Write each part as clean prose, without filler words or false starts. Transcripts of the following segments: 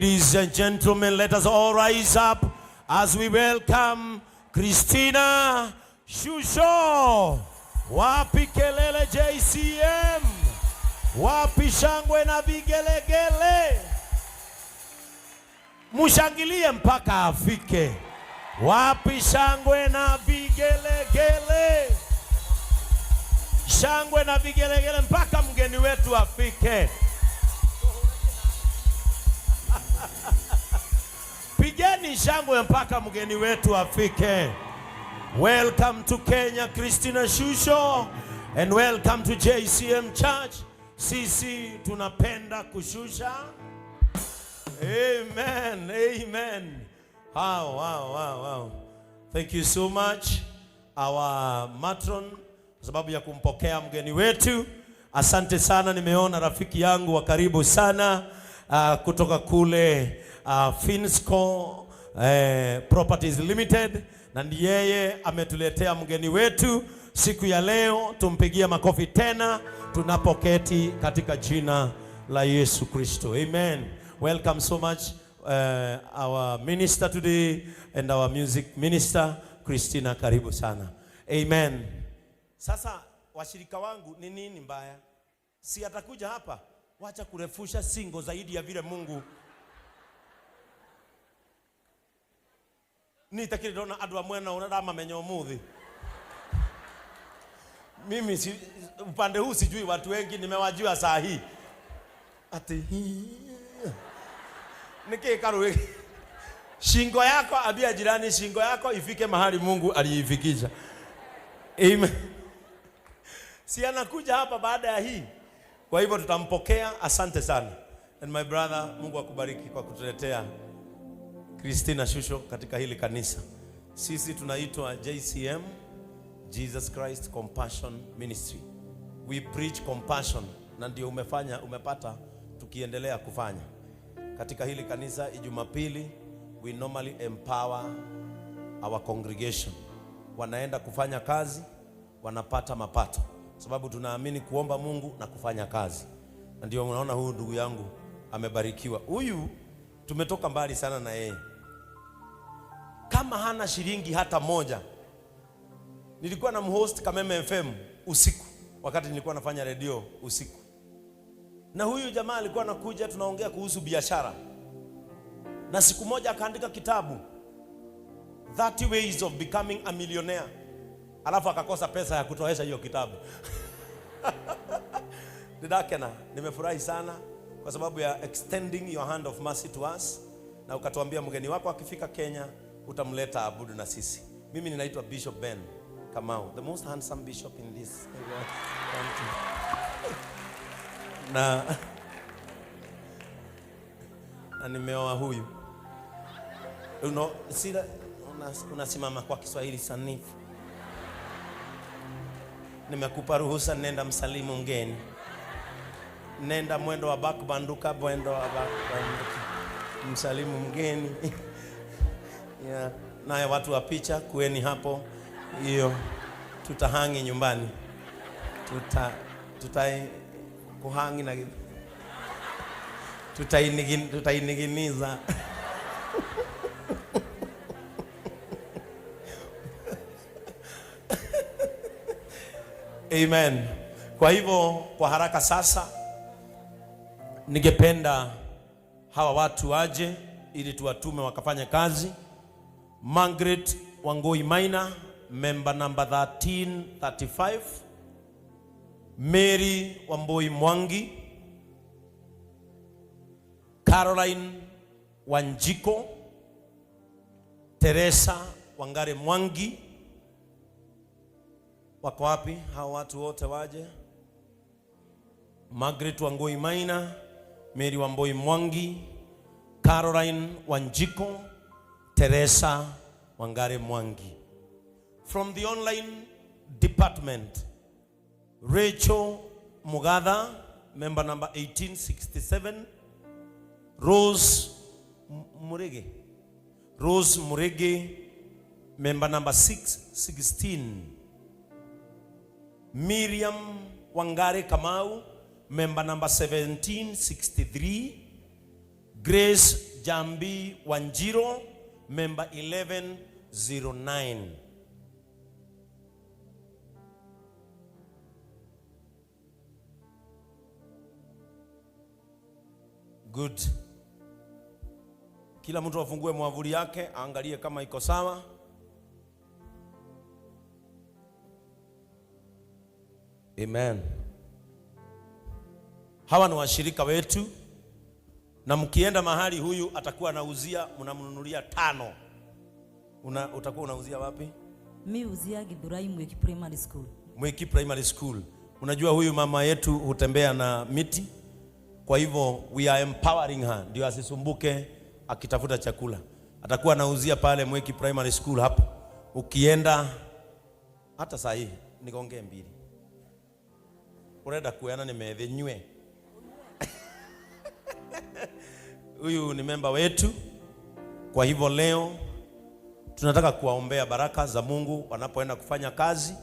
Ladies and gentlemen, let us all rise up as we welcome Christina Shusho. Wapi kelele JCM? Wapi shangwe na vigelegele? Mushangilie mpaka afike. Wapi shangwe na vigelegele? Shangwe na vigelegele mpaka mgeni wetu afike. Pigeni shangwe mpaka mgeni wetu afike. Welcome to Kenya, Christina Shusho, and welcome to JCM Church. Sisi tunapenda kushusha. Amen, amen. Wow. Thank you so much our matron kwa sababu ya kumpokea mgeni wetu. Asante sana, nimeona rafiki yangu wa karibu sana kutoka kule Finsco Properties Limited, na ndi yeye ametuletea mgeni wetu siku ya leo. Tumpigie makofi tena tunapoketi katika jina la Yesu Kristo. Amen. Welcome so much our minister today and our music minister Christina, karibu sana. Amen. Sasa washirika wangu, ni nini mbaya? Si atakuja hapa, wacha kurefusha singo zaidi ya vile Mungu nitakiri ndona andu amwe na uramamenya umuthi. Mimi si, upande huu sijui watu wengi, nimewajua saa hii ati niki karui shingo yako, ambia jirani, shingo yako ifike mahali Mungu aliifikisha. Amen. Si anakuja hapa baada ya hii, kwa hivyo tutampokea. Asante sana. And my brother, Mungu akubariki kwa kutuletea Christina Shusho katika hili kanisa. Sisi tunaitwa JCM, Jesus Christ Compassion Ministry. We preach compassion, na ndio umefanya umepata tukiendelea kufanya katika hili kanisa. Jumapili we normally empower our congregation, wanaenda kufanya kazi, wanapata mapato, sababu tunaamini kuomba Mungu na kufanya kazi, na ndio unaona huyu ndugu yangu amebarikiwa. Huyu tumetoka mbali sana na yeye, kama hana shilingi hata moja. Nilikuwa na mhost Kameme FM usiku, wakati nilikuwa nafanya redio usiku, na huyu jamaa alikuwa anakuja, tunaongea kuhusu biashara, na siku moja akaandika kitabu 30 ways of becoming a millionaire, alafu akakosa pesa ya kutoesha hiyo kitabu. Didakena, nimefurahi sana kwa sababu ya extending your hand of mercy to us, na ukatuambia mgeni wako akifika Kenya utamleta abudu na sisi. Mimi ninaitwa Bishop Ben Kamau, the most handsome bishop in this country. Na nimeoa huyu sila, unasimama kwa Kiswahili sanifu. Nimekupa ruhusa, nenda msalimu mgeni, nenda mwendo wa back banduka, mwendo wa back banduka, msalimu mgeni. Yeah. Naye watu wa picha kueni hapo, hiyo tutahangi nyumbani, tuta kuhangi na tutainiginiza. Amen. Kwa hivyo kwa haraka sasa ningependa hawa watu waje ili tuwatume wakafanye kazi. Margaret Wangui Maina, member number 1335. Mary Wambui Mwangi, Caroline Wanjiko, Teresa Wangare Mwangi. Wako wapi hawa watu wote waje? Margaret Wangui Maina, Mary Wambui Mwangi, Caroline Wanjiko, Teresa Wangare Mwangi. From the online department, Rachel Mugatha, member number 1867, Rose Murege, Rose Murege, member number 616, Miriam Wangare Kamau, member number 1763, Grace Jambi Wanjiro, member 1109. Good. Kila mtu afungue mwavuli yake, aangalie kama iko sawa. Amen. Hawa ni washirika wetu, na mkienda mahali huyu atakuwa anauzia, mnamnunulia 5. Utakuwa unauzia wapi? Mi uzia Githurai Mwiki Primary School. Mwiki Primary School. Unajua huyu mama yetu hutembea na miti, kwa hivyo we are empowering her ndio asisumbuke akitafuta chakula. Atakuwa anauzia pale Mwiki Primary School hapo. Ukienda hata saa hii niongee 2. Urenda kuana nimethinywe. Huyu ni memba wetu. Kwa hivyo leo tunataka kuwaombea baraka za Mungu wanapoenda kufanya kazi.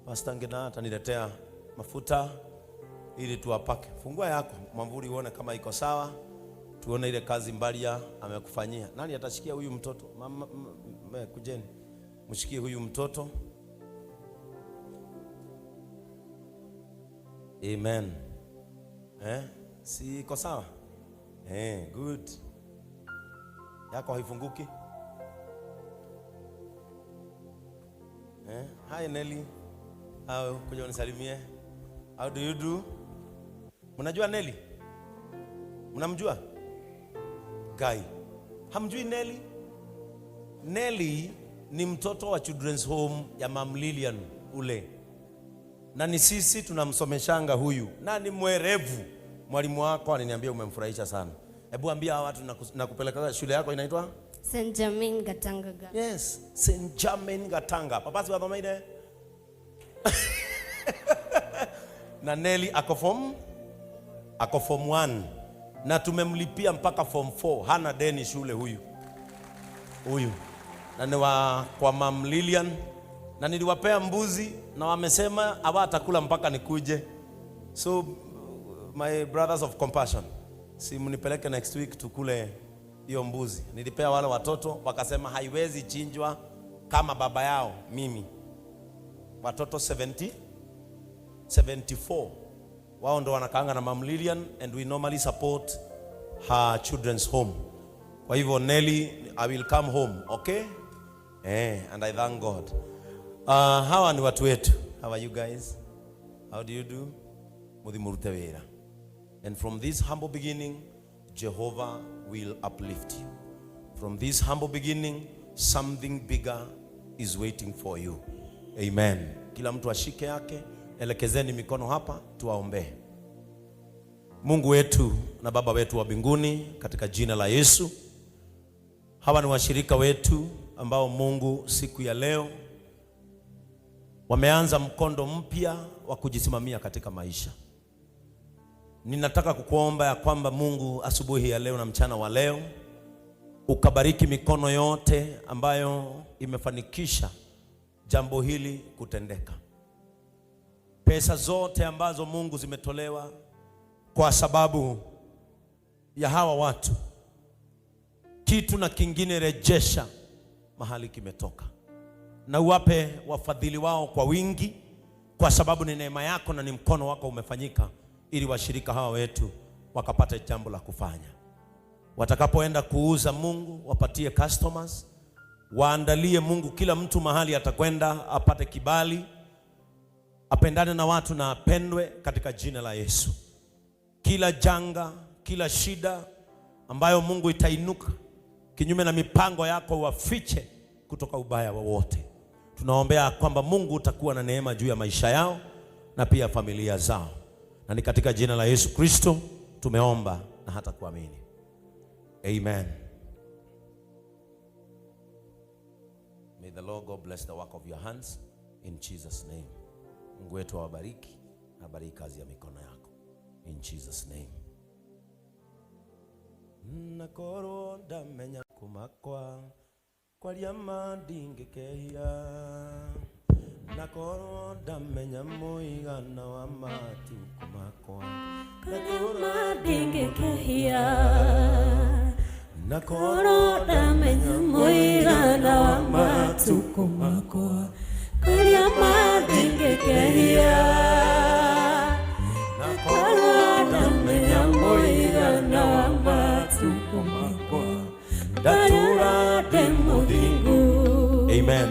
Pastor Ngina ataniletea mafuta ili tuwapake. Fungua yako mwamvuli uone kama iko sawa. Tuone ile kazi Mbalia amekufanyia. Nani atashikia huyu mtoto? Mama, kujeni. Mshikie huyu mtoto. Amen. Si iko sawa? Good. Yako haifunguki? Hi Nelly. Au kuja unisalimie. How do you do? Mnajua Nelly? Mnamjua? Guy. Hamjui Nelly? Nelly ni mtoto wa Children's Home ya Mam Lilian ule. Na ni sisi tunamsomeshanga huyu. Na ni mwerevu. Mwalimu wako aliniambia umemfurahisha sana. Hebu ambia hawa watu nakupeleka shule yako inaitwa? Saint Germain Gatanga. Yes, Saint Germain Gatanga. Papasi wa Thomaide. Na Nelly ako form 1. Na tumemlipia mpaka form 4. Hana deni shule huyu. Huyu. Na ni wa kwa Mam Lilian. Na niliwapea mbuzi na wamesema hawatakula mpaka nikuje. So my brothers of compassion, si mnipeleke next week tukule hiyo mbuzi. Nilipea wale watoto wakasema haiwezi chinjwa kama baba yao mimi. Watoto 74 wao ndo wanakaanga na Mam Lilian, and we normally support her children's home. Kwa hivyo Nelly, I will come home, okay? And I thank God. Hawa ni watu wetu. How are you guys? How do you do? Muthimurute wira. And from this humble beginning, Jehovah will uplift you. From this humble beginning, something bigger is waiting for you. Amen. Kila mtu ashike yake, elekezeni mikono hapa, tuwaombee. Mungu wetu na Baba wetu wa mbinguni, katika jina la Yesu, hawa ni washirika wetu ambao Mungu siku ya leo wameanza mkondo mpya wa kujisimamia katika maisha. Ninataka kukuomba ya kwamba Mungu asubuhi ya leo na mchana wa leo ukabariki mikono yote ambayo imefanikisha jambo hili kutendeka. Pesa zote ambazo Mungu zimetolewa kwa sababu ya hawa watu, kitu na kingine rejesha mahali kimetoka, na uwape wafadhili wao kwa wingi, kwa sababu ni neema yako na ni mkono wako umefanyika, ili washirika hawa wetu wakapate jambo la kufanya. Watakapoenda kuuza, Mungu wapatie customers, waandalie Mungu kila mtu mahali atakwenda apate kibali, apendane na watu na apendwe katika jina la Yesu. Kila janga, kila shida ambayo Mungu itainuka kinyume na mipango yako, wafiche kutoka ubaya wowote. Tunaombea kwamba Mungu utakuwa na neema juu ya maisha yao na pia familia zao. Na ni katika jina la Yesu Kristo tumeomba na hata kuamini. Amen. May the Lord God bless the work of your hands in Jesus name. Mungu wetu awabariki na abariki kazi ya mikono yako in Jesus name. Nakorwo ndamenya kumakwa kwaria ma ndingĩkehia, nakorwo ndamenya mũigana wa matukũ makwa, Kwaria ma ndingĩkehia, Na Korwo ndamenya mũigana wa matukũ makwa, kũrĩa mathingĩkehia. Na Korwo ndamenya mũigana wa matukũ makwa, ndatũra ndĩ mũthingu. Amen.